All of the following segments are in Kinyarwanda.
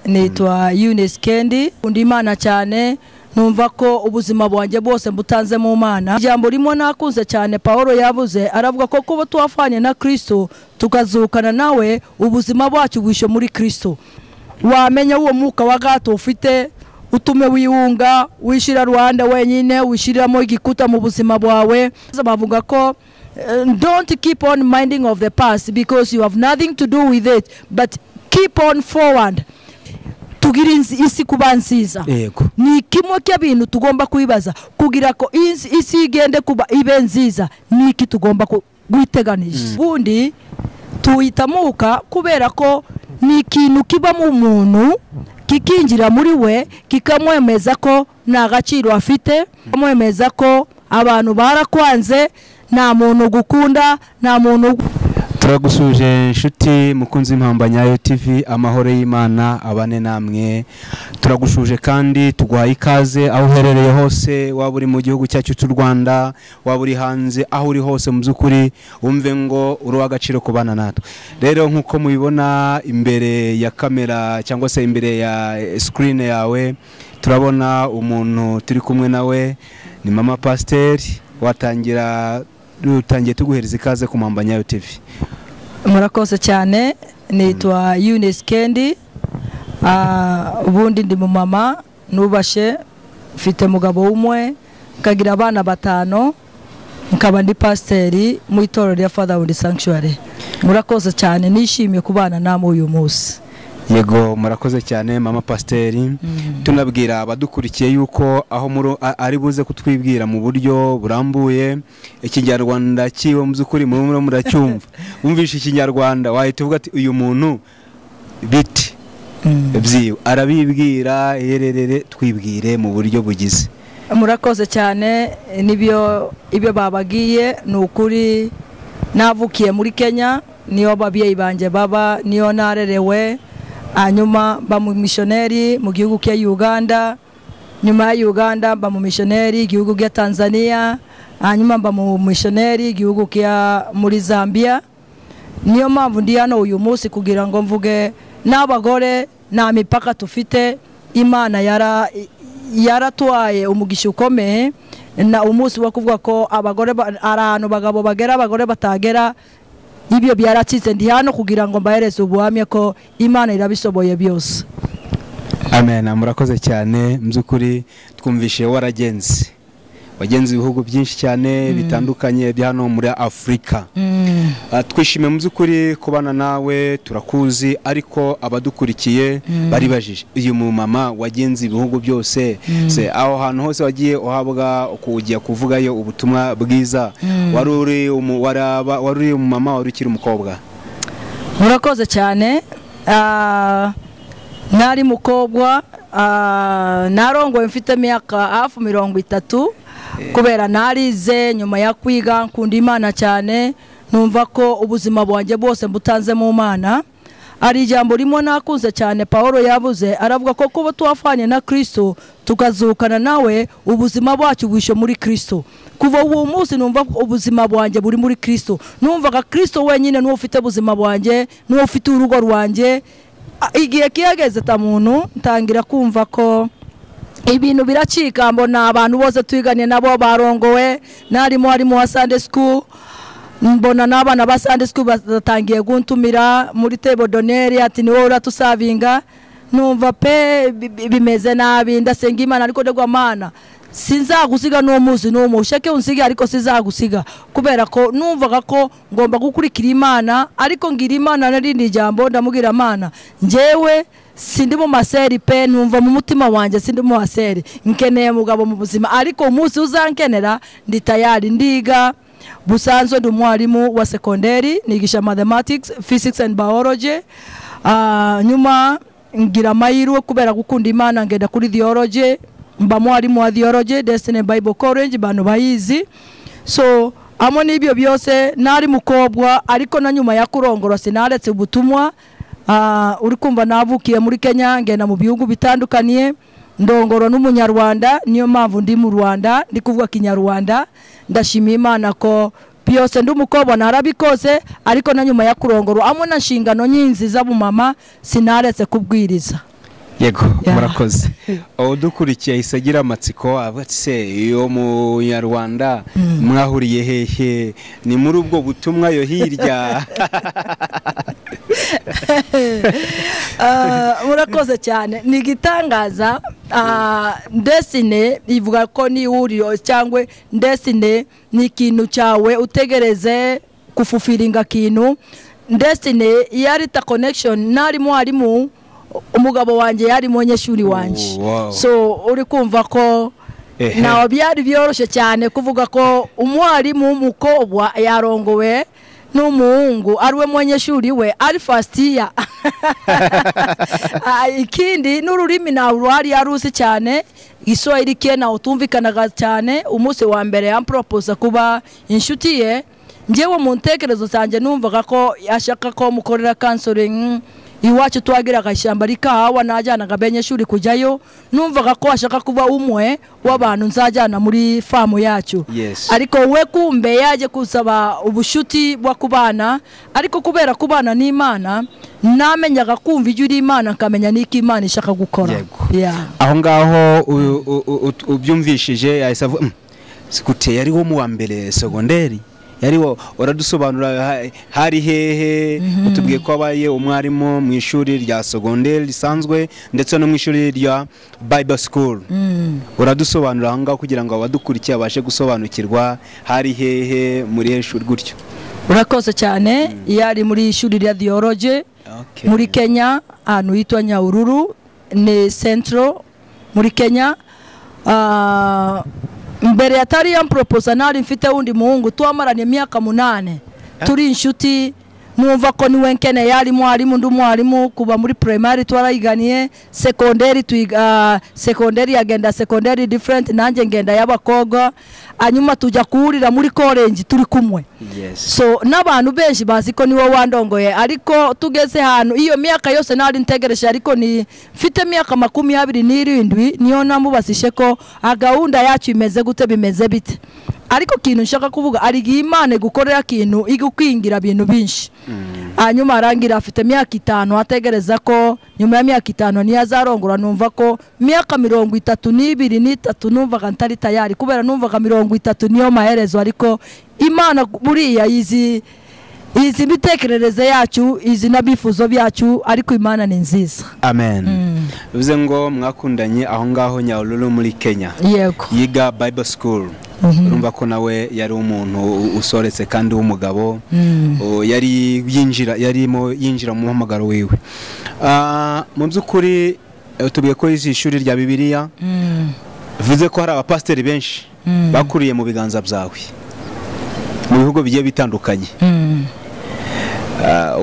Nitwa Eunice Kendi, undi Imana cyane, numva ko ubuzima bwanjye bwose mbutanze mu Mana. Ijambo rimwe nakunze cyane Paulo yavuze, aravuga ko kuba twafanye na Kristo tukazukana nawe, ubuzima bwacu bwishe muri Kristo. Wamenya uwo mwuka wa gato ufite utume wiunga, wishira Rwanda wenyine, wishiriramo igikuta mu buzima bwawe. Bavuga ko don't keep on minding of the past because you have nothing to do with it, but keep on forward. Tugira isi kuba nziza. Ni kimwe cy'ibintu tugomba kwibaza kugira ko isi igende kuba ibe nziza, ni iki tugomba kwiteganisha. Ubundi tuitamuka kubera ko ni ikintu kiba mu muntu kikinjira muri we kikamwemeza ko nta gaciro afite, kamwemeza ko abantu barakwanze, nta muntu gukunda, nta muntu. Turagusuje inshuti mukunzi Impamba Nyayo TV, amahoro y'Imana abane namwe. Turagushuje kandi tuguhaye ikaze aho uherereye hose, waba uri mu gihugu cyacu cy'u Rwanda, waba uri hanze, aho uri hose mu by'ukuri umve ngo uri uw'agaciro kubana natwe. Rero nkuko mubibona imbere ya kamera cyangwa se imbere ya screen yawe, turabona umuntu turi kumwe nawe ni Mama Pasteur. Watangira dutangiye tuguhereza ikaze ku Mpamba Nyayo TV. Murakoze cyane, nitwa Eunice Kendi. Ubundi ndi mumama nubashe, mfite mugabo umwe, nkagira abana batanu, nkaba ndi pasiteri mu itorero rya Fatherhood Sanctuary. Murakoze cyane, nishimiye kubana namwe uyu munsi. Yego, murakoze cyane Mama Pasiteri. Tunabwira abadukurikiye yuko aho muri ari buze kutwibwira mu buryo burambuye ikinyarwanda cyiwe, mu by'ukuri muri muracyumva. Wumvishe ikinyarwanda wahita uvuga ati uyu muntu biti byiwe arabibwira, ererere twibwire mu buryo bugize. Murakoze cyane, nibyo ibyo babagiye ni ukuri. Navukiye muri Kenya, niyo babyeyi banje baba, niyo narerewe. Hanyuma ba mu missionary mu gihugu cya Uganda, nyuma ya Uganda ba mu missionary gihugu cya Tanzania, hanyuma ba mu missionary gihugu cya muri Zambia. Niyo mpamvu ndi hano uyu munsi kugira ngo mvuge n'abagore nta mipaka tufite. Imana yaratwaye umugisha ukomeye, na umunsi wo kuvuga ko abagore ahantu bagabo bagera abagore batagera, ibyo byaracitse. Ndi hano kugira ngo mbahereze ubuhamya ko Imana irabisoboye byose. Amen, murakoze cyane. Mu by'ukuri twumvishe waragenze, wagenze ibihugu byinshi cyane bitandukanye bya hano muri Afurika. Twishimiye mu by'ukuri kubana nawe, turakuzi, ariko abadukurikiye baribajije uyu mumama wagenze ibihugu byose, se aho hantu hose wagiye uhabwa kugiye kuvugayo ubutumwa bwiza, wari uri umumama, wari ukiri umukobwa? Murakoze cyane. Nari mukobwa, narongoye mfite imyaka hafi 30, kubera narize nyuma ya kwiga, nkunda Imana cyane, numva ko ubuzima bwanjye bwose mbutanze mu Mana. Ari ijambo rimwe nakunze cyane Paulo yavuze, aravuga ko kuba twafanye na Kristo tukazukana nawe, ubuzima bwacu bwishe muri Kristo. Kuva uwo munsi numva ubuzima bwanjye buri muri Kristo. Numvaga Kristo wenyine niwe ufite ubuzima bwanjye, niwe ufite urugo rwanjye. Igihe kiyageze ta muntu ntangira kumva ko ibintu biracika, mbona abantu bose twiganye nabo barongowe, narimo harimo wa Sunday school, mbona n'abana ba Sunday school batangiye guntumira muri table d'honneur ati ni wowe uratusavinga. Numva pe bimeze nabi, ndasenga Imana ariko ndagwa Mana sinzagusiga n'uwo munsi n'umwe, ushake unsige ariko sinzagusiga, kubera ko numvaga ko ngomba gukurikira Imana. Ariko ngira Imana narindi jambo, ndamubwira Mana njyewe sindi mu maseri pe, numva mu mutima wanjye sindi mu maseri, nkeneye mugabo mu buzima, ariko umunsi uzankenera ndi tayari. Ndiga busanzwe ndi umwarimu wa sekonderi, nigisha mathematics, physics and biology. Nyuma ngira amahirwe kubera gukunda Imana ngenda kuri theology, mba mwarimu wa theology Destiny Bible College, bantu bayizi. So amo n'ibyo byose nari mukobwa, ariko na nyuma ya kurongora sinaretse ubutumwa. Uri kumva navukiye muri Kenya, ngenda mu bihugu bitandukanye, ndongoro n'umunyarwanda, niyo mpamvu ndi mu Rwanda ndi kuvuga kinyarwanda. Ndashimira Imana ko byose ndi umukobwa narabikoze, ariko na nyuma ya kurongorwa amwe na nshingano nyinzi z'abumama sinaretse kubwiriza. Yego, murakoze. Udukurikiye ahise agira amatsiko avuga ati se iyo munyarwanda mwahuriye hehe? Ni muri ubwo butumwa yo hirya? Murakoze cyane. Ni igitangaza. Destiny ivuga ko ni ihuriro cyangwa destiny ni ikintu cyawe utegereze kufufiringa kintu. Destiny yari ta connection, nari mwarimu, umugabo wanjye yari munyeshuri wanjye. So uri kumva ko nawe byari byoroshye cyane kuvuga ko umwarimu w'umukobwa yarongowe n'umuhungu ariwe munyeshuri we ari first year. Ikindi n'ururimi nawe rwari yaruzi cyane, Igiswahili ke nawe utumvikanaga cyane. Umunsi wa mbere yampropose kuba inshuti ye, njyewe mu ntekerezo zanjye numvaga ko ashaka ko mukorera counseling. Iwacu twagiraga ishyamba rikahawa, najyanaga abanyeshuri kujyayo, numvaga ko ashaka kuba umwe w'abantu nzajyana muri famu yacu. Ariko we kumbe yaje kusaba ubushuti bwo kubana, ariko kubera kubana n'Imana namenyaga kumva ijwi ry'Imana nkamenya n'iki Imana ishaka gukora. Aho ngaho ubyumvishije yahise avuga sikute yari wo mu wa mbere segonderi yariwo. Uradusobanura hari hehe? Utubwiye ko abaye umwarimu mu ishuri rya segonderi risanzwe ndetse no mu ishuri rya Bible School. Uradusobanura aho ngaho kugira ngo abadukurikiye abashe gusobanukirwa hari hehe muri ishuri gutyo. Urakoze cyane. Yari muri ishuri rya theology muri Kenya, ahantu hitwa Nyahururu, ni Central muri Kenya. Mbere yatari yampropose nari mfite wundi muhungu twamaranye imyaka 8 turi inshuti, numva ko niwe nkene. Yari mwarimu ndi mwarimu, kuba muri primary twarayiganiye, secondary twiga secondary agenda secondary different, nanjye ngenda y'abakobwa, hanyuma tujya kuhurira muri college turi kumwe. So n'abantu benshi bazi ko niwe wandongoye, ariko tugeze hano iyo myaka yose nari ntegereje, ariko ni mfite myaka 27 niyo namubasishe ko gahunda yacu imeze gute, bimeze bite. Ariko kintu nshaka kuvuga ari Imana gukorera kintu igukwingira bintu binshi. Hanyuma arangira afite myaka 5 ategereza ko nyuma ya myaka 5 niyo azarongora. Numva ko myaka 32 n'itatu numvaga ntari tayari, kubera numvaga 30 niyo maherezo. Ariko Imana buriya izi imitekerereze yacu, izi n'abifuzo byacu, ariko Imana ni nziza. Amen. Bivuze ngo mwakundanye aho ngaho Nyahururu muri Kenya. Yego. Yiga Bible School. Urumva ko nawe yari umuntu usoretse kandi w'umugabo, yari yinjira yarimo yinjira mu muhamagaro wiwe. Mu by'ukuri tubwiye ko izi shuri rya Bibiliya, bivuze ko hari abapasiteri benshi bakuriye mu biganza byawe mu bihugu bigiye bitandukanye.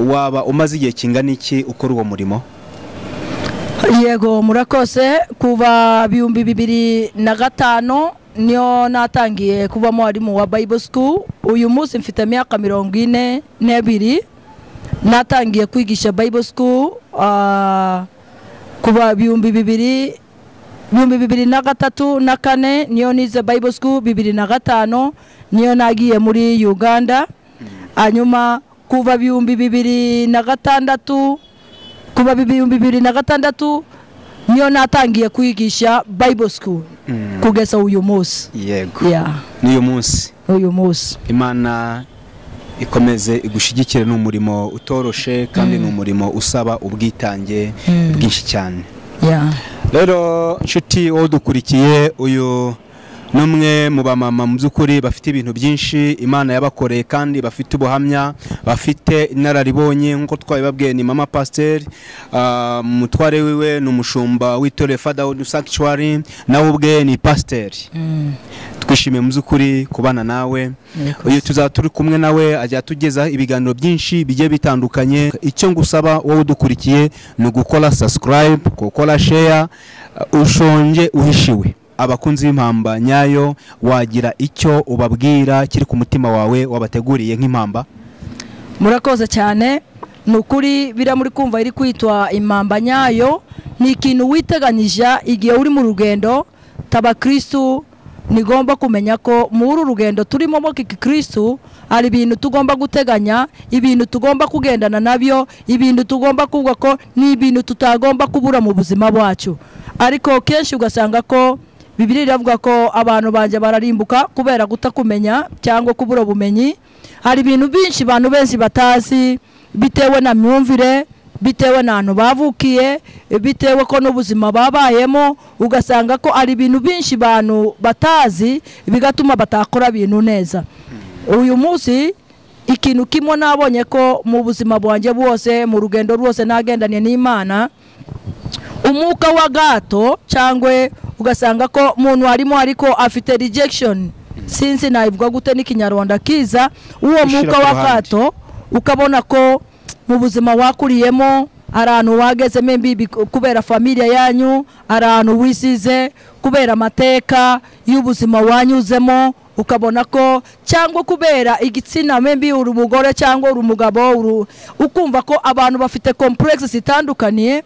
Waba umaze igihe kingana iki ukora uwo murimo? Yego, murakoze. Kuva 2005 niyo natangiye kuba mwarimu wa Bible School. Uyu munsi mfite imyaka 42. Natangiye kwigisha Bible School kuva 2003 na 4 niyo nize Bible School. 2005 niyo nagiye muri Uganda. Hanyuma kuva 2006 kuva 2006 niyo natangiye kwigisha Bible School kugeza uyu munsi. Yego. Niyo munsi. Uyu munsi. Imana ikomeze igushigikire, n'umurimo utoroshe kandi n'umurimo usaba ubwitange bwinshi cyane. Rero nshuti wowe dukurikiye, uyu numwe mu bamama mu by'ukuri bafite ibintu byinshi Imana yabakoreye kandi bafite ubuhamya, bafite inararibonye nkuko twabibabwiye. Ni mama pasteur, mutware wiwe ni umushumba w'itorero Fatherhood Sanctuary, nawe ubwe ni pasteur. Twishimiye mu by'ukuri kubana nawe. Uyu tuzaba turi kumwe nawe ajya tugeza ibiganiro byinshi bigiye bitandukanye. Icyo ngusaba wowe udukurikiye ni ugukora subscribe, gukora share. Ushonje uhishiwe. Abakunzi b'impamba nyayo, wagira icyo ubabwira kiri ku mutima wawe wabateguriye nk'impamba? Murakoze cyane. Ni ukuri bira muri kumva iri kwitwa impamba nyayo ni ikintu witeganyije igihe uri mu rugendo. Tabakristu Nigomba kumenya ko muri rugendo turimo mu Kristo ari ibintu tugomba guteganya, ibintu tugomba kugendana nabyo, ibintu tugomba kuvuga ko ni ibintu tutagomba kubura mu buzima bwacu. Ariko kenshi ugasanga ko Bibiliya iravuga ko abantu banje bararimbuka kubera gutakumenya cyangwa kubura ubumenyi. Hari ibintu byinshi abantu benshi batazi bitewe na myumvire, bitewe n'ahantu bavukiye, bitewe ko n'ubuzima babayemo, ugasanga ko ari ibintu byinshi abantu batazi bigatuma batakora ibintu neza. Uyu munsi ikintu kimwe nabonye ko mu buzima bwanjye bwose, mu rugendo rwose nagendanye n'Imana, umuka wa gato cyangwa ugasanga ko umuntu arimo ariko afite rejection, sinzi nabivuga gute n'ikinyarwanda kiza, uwo muka wa gato ukabona ko mu buzima wakuriyemo arantu wagezemo mbi kubera familia yanyu, arantu wisize kubera amateka y'ubuzima wanyuzemo, ukabona ko cyangwa kubera igitsina mbi uri umugore cyangwa uri umugabo, ukumva ko abantu bafite complex zitandukanye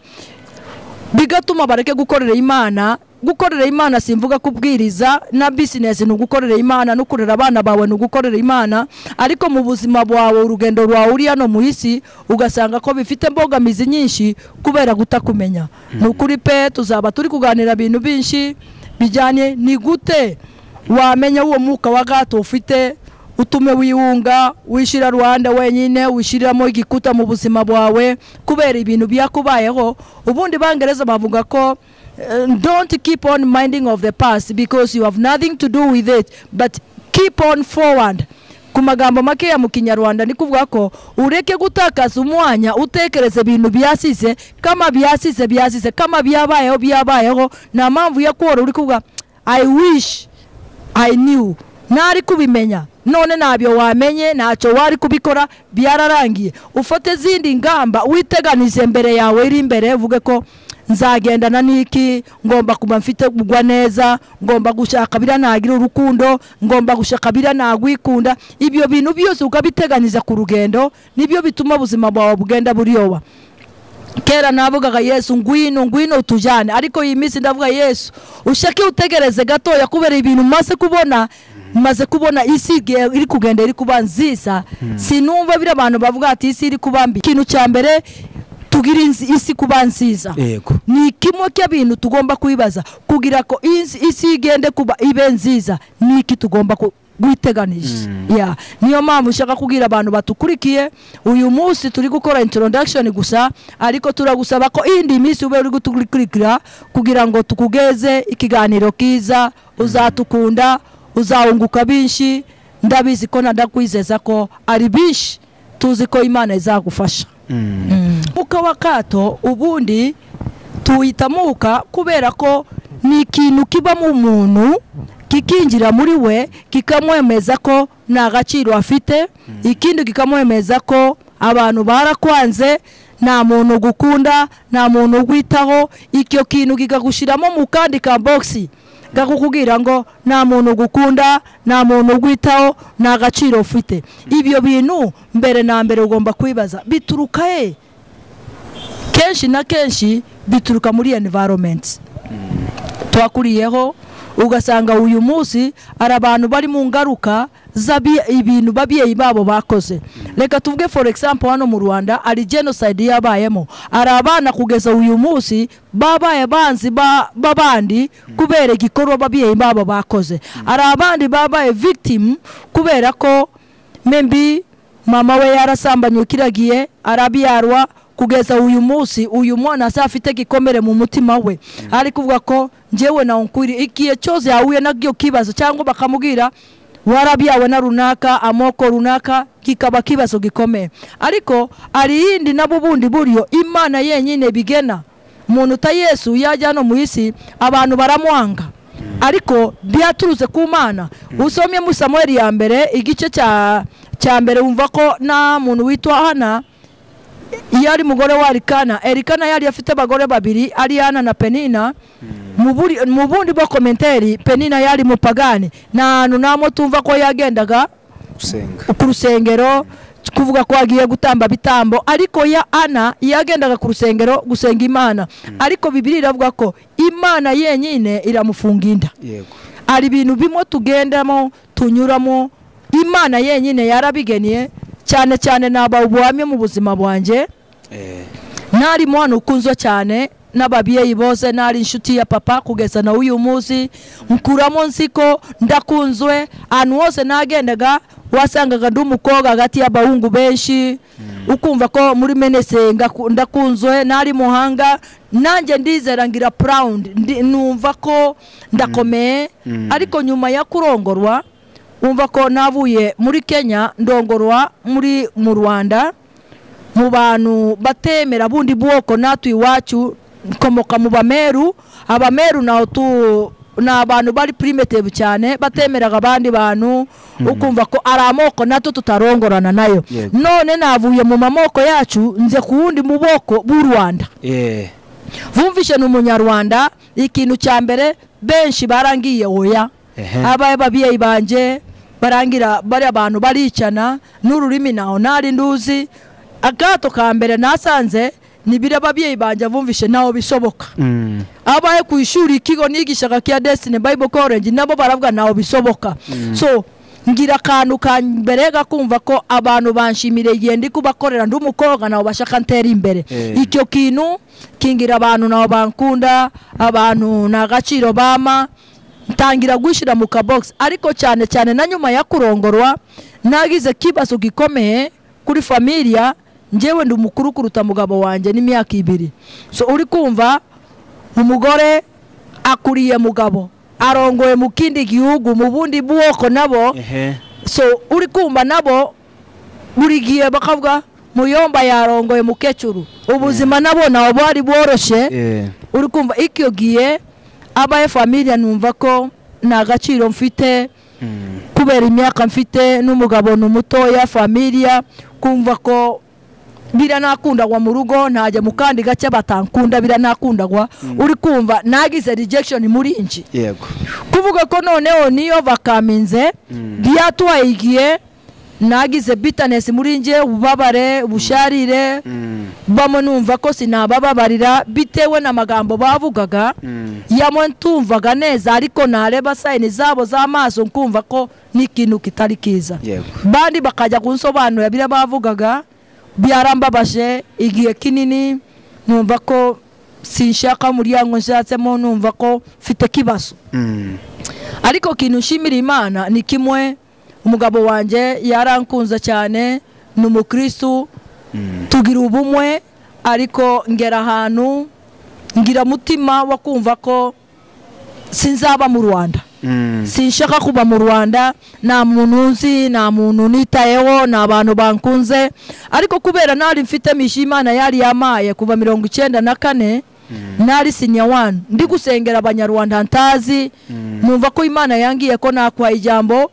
bigatuma bareke gukorera Imana. Gukorera Imana simvuga kubwiriza na business, ni ugukorera Imana no kurera abana bawe ni ugukorera Imana, ariko mu buzima bwawe urugendo rwawe uri hano mu isi ugasanga ko bifite imbogamizi nyinshi kubera gutakumenya. Nukuri pe tuzaba turi kuganira ibintu byinshi bijyanye ni gute wamenya uwo muka wa gato ufite utume wiwunga, wishira Rwanda wenyine, wishiramo igikuta mu buzima bwawe kubera ibintu byakubayeho. Ubundi bangereza bavuga ko don't keep on minding of the past because you have nothing to do with it, but keep on forward. Ku magambo make ya mu Kinyarwanda ni kuvuga ko ureke gutakaza umwanya utekereze ibintu byasize, kama byasize byasize, kama byabayeho byabayeho, nta mpamvu yo kuhora uri kuvuga I wish I knew, nari kubimenya none nabyo wamenye, ntacyo wari kubikora, byararangiye. Ufate zindi ngamba witeganize mbere yawe iri imbere, uvuge ko nzagendana niki, ngomba kuba mfite kugwa neza, ngomba gushaka bira nagira urukundo, ngomba gushaka bira nagwikunda. Ibyo bintu byose ukabiteganiza ku rugendo nibyo bituma ubuzima bwawe bugenda buriyoba. Kera navugaga Yesu ngwino ngwino tujane, ariko iyi minsi ndavuga Yesu ushake utegereze gatoya kubera ibintu maze kubona, maze kubona isi iri kugenda iri kuba nziza. Sinumva bira abantu bavuga ati isi iri kuba mbi. Ikintu cya mbere tugira isi kuba nziza ni kimwe cy'ibintu tugomba kwibaza kugira ko isi igende kuba ibe nziza, ni iki tugomba guteganisha. Yeah, niyo mpamvu ushaka kugira abantu batukurikiye uyu munsi turi gukora introduction gusa, ariko turagusaba ko indi minsi ube uri gutukurikira kugira ngo tukugeze ikiganiro kiza, uzatukunda, uzaunguka binshi. Ndabizi ko ndakwizeza ko ari binshi, tuzi ko Imana izagufasha. Muka wa kato ubundi tuwita muka kubera ko ni ikintu kiba mu muntu kikinjira muri we kikamwemeza ko nta gaciro afite, ikindi kikamwemeza ko abantu barakwanze, nta muntu gukunda, nta muntu ugwitaho. Icyo kintu kikagushiramo mu kandi ka box gakukubwira ngo nta muntu gukunda, nta muntu ugwitaho, nta gaciro ufite. Ibyo bintu mbere na mbere ugomba kwibaza bituruka he? Kenshi na kenshi bituruka muri environment twakuriyeho, ugasanga uyu munsi ari abantu bari mu ngaruka ibintu babyeyi babo bakoze. Reka tuvuge for example hano mu Rwanda ari genocide yabayemo, ari abana kugeza uyu munsi babaye banzi babandi kubera igikorwa babyeyi babo bakoze, ari abandi babaye victim kubera ko membi mama we yarasambanywe kiragiye arabyarwa, kugeza uyu munsi uyu mwana afite gikomere mu mutima we, ari kuvuga ko njyewe na onkwiri ikiye cyose yahuye nagyo kibazo, cyangwa bakamubwira warabyawe na runaka amoko runaka, kikaba kibazo gikomeye. Ariko ari yindi nabo bundi buryo Imana yenyine bigena umuntu ta Yesu yajya no mu isi abantu baramwanga, ariko byaturutse ku Mana. Usomye mu Samuel ya mbere igice cya mbere wumva ko na muntu witwa Hana yari mugore wa Elikana. Elikana yari afite abagore babiri, Ariana na Penina. Mu bundi bwo commentary Penina yari mupagani, na hantu namo tumva ko yagendaga ku rusengero kuvuga ko agiye gutamba bitambo, ariko ya Ana yagendaga ku rusengero gusenga Imana. Ariko Bibiliya iravuga ko Imana yenyine iramufunga inda. Yego. Ari ibintu bimwe tugendamo tunyuramo, Imana yenyine yarabigeniye. Cyane cyane naba ubuhamya mu buzima bwanjye. Nari mwana ukunzwe cyane n'ababyeyi bose, nari inshuti ya papa kugeza na uyu munsi. Nkuramo nziko ndakunzwe, ahantu hose nagendaga wasangaga ndi umukobwa hagati y'abahungu benshi, ukumva ko muri menesenga ndakunzwe. Nari muhanga nanjye ndizera ngira proud, numva ko ndakomeye. Ariko nyuma ya kurongorwa, umva ko navuye muri Kenya ndongorwa muri mu Rwanda, mu bantu batemera bundi bwoko natwe iwacu nkomoka mu Bameru. Abameru naho tu ni abantu bari primitive cyane, batemeraga abandi bantu, ukumva ko ari amoko natwe tutarongorana nayo. None navuye mu mamoko yacu nze ku wundi mu bwoko bw'u Rwanda. Vumvishe ni umunyarwanda, ikintu cya mbere benshi barangiye oya. Abaye babyeyi banje barangira bari abantu baricana n'ururimi naho nari nduzi. Agato ka mbere nasanze nibira ababyeyi banje bumvishe naho bisoboka. Abaye ku ishuri ikigo nigishaga kia Destiny Bible College nabo baravuga naho bisoboka. So ngira akantu ka mbere gakumva ko abantu banshimire igihe ndi kubakorera ndi umukobwa nabo bashaka ntera imbere. Icyo kintu kingira abantu nabo bankunda, abantu na gaciro bama, ntangira gushira mu kabox. Ariko cyane cyane na nyuma ya kurongorwa nagize kibazo gikomeye kuri familia. Njyewe ndi umukuru kuruta mugabo wanjye n'imyaka 2. So uri kumva umugore akuriye mugabo arongoye mu kindi gihugu mu bundi bwoko nabo. So uri kumva nabo buri gihe bakavuga muyomba yarongoye mukecuru, ubuzima nabo nabo bari bworoshe. Uri kumva icyo gihe abaye familia numva ko nta gaciro mfite kubera imyaka mfite n'umugabo n'umutoya familia, kumva ko biranakundagwa mu rugo ntajya mu kandi gace batankunda biranakundagwa. Uri kumva nagize rejection muri inji. Yego. Kuvuga ko noneho niyo vakaminze byatwaye igihe, nagize bitterness muri nje, ubabare, ubusharire, bamwe numva ko sinabababarira bitewe n'amagambo bavugaga. Yamwe ntumvaga neza, ariko nareba sign zabo z'amaso nkumva ko n'ikintu kitari kiza. Bandi bakajya kunsobanurira bira bavugaga, byarambabashe igihe kinini, numva ko sinshaka umuryango nshatsemo, numva ko mfite kibazo. Ariko kintu nshimira Imana ni kimwe, umugabo wanjye yarankunze cyane, ni umukristo, tugira ubumwe. Ariko ngera ahantu ngira mutima wa kumva ko sinzaba mu Rwanda. Sinshaka kuba mu Rwanda, nta muntu nzi, nta muntu nitayeho, nta bantu bankunze. Ariko kubera nari mfite mishi Imana yari yamaye kuva 94, nari senior 1 ndi gusengera abanyarwanda ntazi, numva ko Imana yangiye ko nakwa ijambo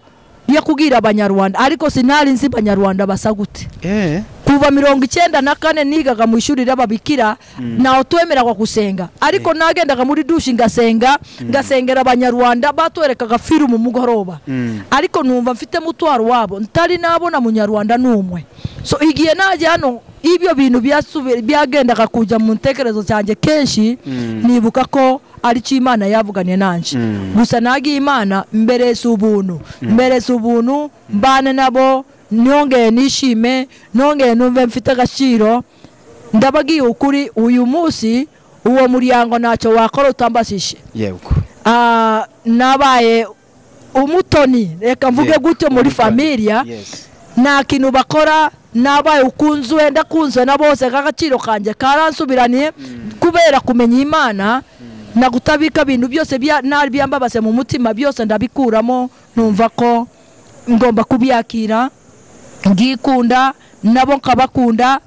yo kugira abanyarwanda, ariko sinari nzi abanyarwanda basa gute. Kuva 94 nigaga mu ishuri ry'ababikira, naho twemeragwa gusenga, ariko nagendaga muri dushi ngasenga, ngasengera abanyarwanda batwerekaga film mu mugoroba. Ariko numva mfite mutwaro wabo ntari nabona munyarwanda numwe. So igihe naje hano ibyo bintu byagendaga kujya mu ntekerezo cyanjye kenshi, nibuka ko ari cyo Imana yavuganiye nanje. Gusa nagiye Imana mberese ubuntu, mberese ubuntu mbane nabo, nongeye nishime, nongeye numve mfite agaciro. Ndabagiye ukuri, uyu munsi uwo muryango ntacyo wakora utambashishe. Yego. Nabaye umutoni, reka mvuge gutyo muri familia. Nta kintu bakora, nabaye ukunzwe, ndakunzwe na bose, agaciro kanjye karansubiraniye kubera kumenya Imana na gutabika ibintu byose nari byambabase mu mutima byose ndabikuramo, numva ko ngomba kubyakira, ngikunda nabo nkabakunda.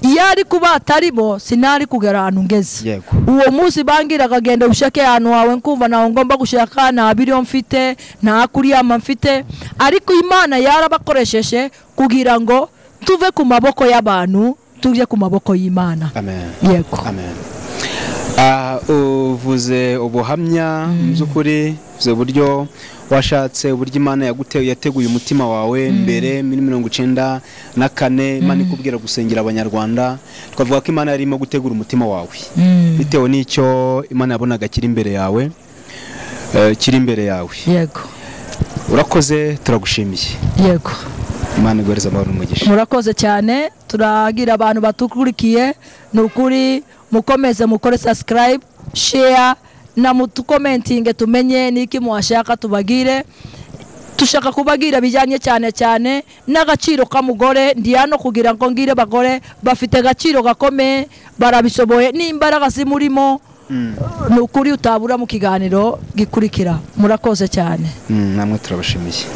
Iyo ari kuba ataribo sinari kugera ahantu ngeze. Uwo munsi bangiraga genda ushake ahantu hawe, nkumva naho ngomba gushaka, nta biriyo mfite, nta kuryama mfite. Ariko Imana yarabakoresheje kugira ngo tuve ku maboko y'abantu tujye ku maboko y'Imana. Amen. Yego. Amen. Uvuze ubuhamya mu by'ukuri, uvuze uburyo washatse, uburyo Imana yateguye umutima wawe mbere muri 94, Imana ikubwira gusengera abanyarwanda. Twavuga ko Imana yarimo gutegura umutima wawe bitewe n'icyo Imana yabonaga kiri imbere yawe. kiri imbere yawe. Yego. Urakoze, turagushimiye. Yego. Imana iguhereze amahoro n'umugisha. Murakoze cyane, turagira abantu batukurikiye ni ukuri mukomeze mukore subscribe, share na mutukomentinge tumenye niki muwashaka tubagire. Tushaka kubagira bijyanye cyane cyane n'agaciro k'umugore. Ndi hano kugira ngo ngire bagore bafite agaciro gakomeye, barabishoboye n'imbaraga zimurimo. Ni ukuri utabura mu kiganiro gikurikira. Murakoze cyane. Namwe turabashimiye.